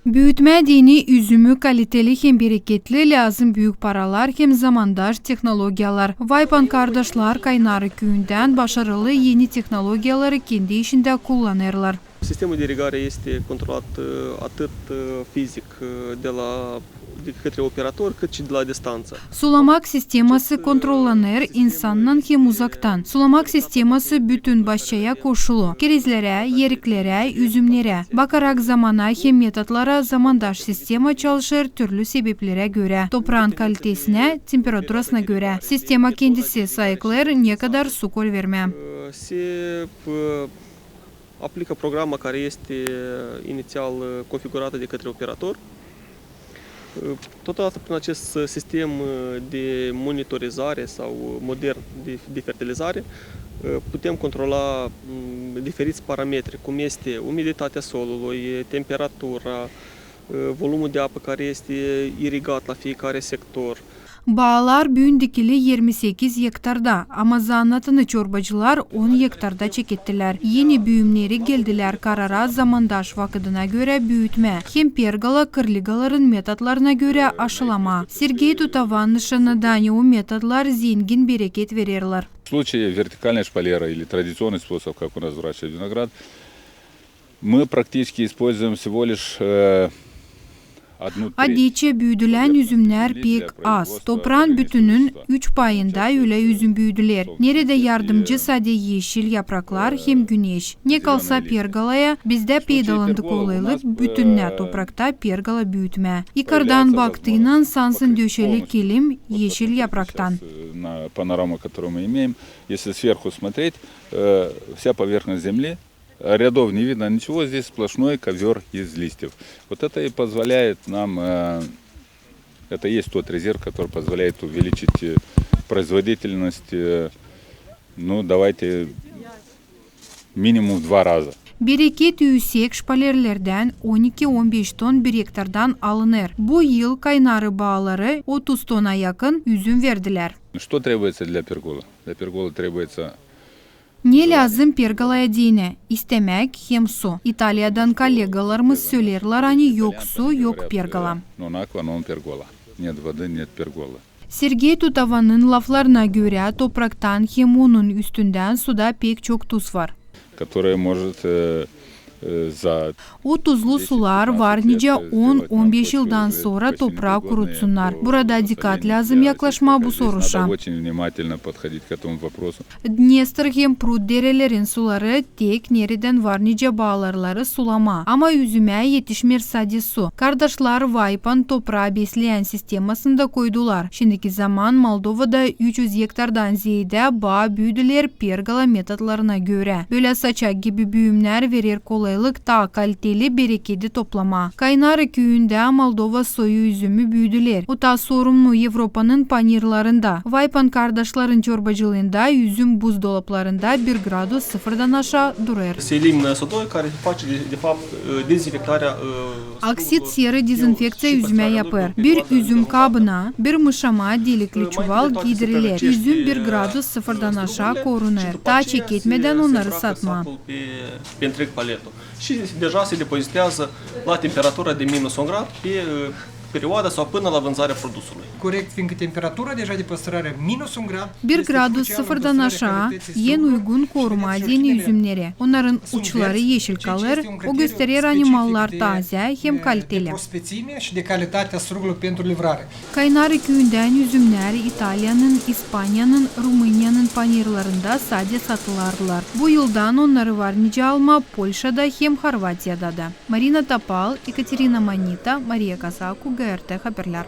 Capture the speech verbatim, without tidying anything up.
Büütmää deyni üzümü kaliteli hem bereketli lääzım büük paralar hem zamandaş tehnologiyalar. Vaypan kardaşlar Kaynarı küüyündän başarılı eni tehnologiyaları kendi işindä kullanêrlar. Sistema de irigare este controlat, e, atât, e, fizic, e, de la, de către operator, cât și de la distanță. Sulamak sisteması kontrollanêr insannan hem uzaktan. Sulamak sisteması bütün başçaya koşulu, kerezlerä, eriklerä, üzümnerä. Bakarak zamana hem metodlara, zamandaş sistema çalışêr türlü sebeplerä görä, topraan kalitesinä, temperaturasına görä. Sistema kendisi sayıklêêr, ne kadar su kol vermää. Se, e, aplică programa care este inițial, e, configurată de către operator. E, totodată, prin acest sistem, e, de monitorizare sau modern de, de fertilizare, e, putem controla, m, diferiți parametri, cum este umiditatea solului, temperatura, e, volumul de apă care este irigat la fiecare sector. Baalar büün dikili irmi sekiz ektarda, ama zanaatını çorbacılar on ektarda çekettilär. Eni büümneri geldilär karara zamandaş vakıdına görä büütmää hem pergola kırligaların metodlarına görä aşılamaa. Sergey Tutavan nışannadı, ani o metodlar zengin bereket vererlär. В случае вертикальной шпалеры или традиционный способ, как у нас выращивают виноград, мы практически используем всего лишь, э, одну треть. Adetçä büüdülän üzümnär pek az. Topraan bütünün üç payında ölä üzüm büüdüler, neredä yardımcı sade eşil yapraklar hem güneş. Ne kalsa pergolaya, bizdä peydalandı kolaylık bütünnä toprakta pergola büütmää. Yukardan baktıynan sansın döşeli kilim eşil yapraktan. Э, на панораму, которую мы имеем, если сверху смотреть, э, вся поверхность земли, рядов не видно ничего, здесь сплошной ковёр из листьев. Вот это и позволяет нам, э, это и есть тот резерв, который позволяет увеличить, э, производительность, э, ну, давайте, минимум в два раза. Bereket üüsek şpalerlerdän on iki on beş ton bir ektardan alınêr. Bu yıl Kaynarı baaları otuz tona yakın üzüm verdilär. Что требуется для перголы? Для перголы требуется... Ne lääzım pergolaya deyni? İstämäk hem su. İtaliyadan kollegalarımız söleerlär, ani yok su, yok pergola. Non acqua, non pergola. Нет воды, нет перголы. Sergey Tutavanın laflarına görä, topraktan hem onun üstündän suda pek çok tuz var. Которое может, э, э, за... O tuzlu sular var nicä on, on beş yıldan sora topraa kurutsunnar. Burada dikat lääzım yaklaşmaa bu soruşa. Надо очень внимательно подходить к этому вопросу. Dnestr hem Prut derelerin suları tek neredän var nicä baalarları sulamaa. Ama üzümä etişmeer sade su. Kardaşlar Vaypan topraa besleyän sistemasını da koydular. Şindiki zaman Moldovada üç üz ektardan zeedä baa büüdülär pergola metodlarına görä. Bölä saçak gibi büümnär verer kolaylık taa kaliteli berekedi toplamaa. Kaynarı küüyündä Moldova soyu üzümü büüdülär. O taa sorumnu Evropanın panirlarında. Vaypan kardaşların çorbacılıında üzüm buzdolaplarında bir gradus sıfırdan aşaa durêr. Selim sodoi care face, de, de fapt, dezinfectarea, e, Aksit seri dezinfekţiya üzümä yapêr. Bir üzüm kabına, bir mışama delikli çuval giidirilär. Üzüm bir gradus sıfırdan aşaa korunêr, taa çeketmedän onnarı satmaa. Pe întreg paletul. Și deja se depozitează la temperatura de minus un grad pe, ă, perioada sau până la vânzarea produsului. Corect, fiindcă temperatura deja de păstrare minus un grad. Bir gradus sıfırdan aşaa en uygun korumaa deyni üzümneri. Onnarın uçları eşil kalêr, o gösterer, ani mallar taazä hem kaliteli. De prospețime și de calitatea srugului pentru livrare. Kaynarı küüyündän üzümnär İtaliyanın, İspaniyanın, Rumıniyanın panirlarında sade satılardılar. Bu yıldan onnarı var nicä almaa Polşada hem Horvatiyada da. Marina Topal, Ekaterina Manita, Mariya Kasaku, GRT Haberlär.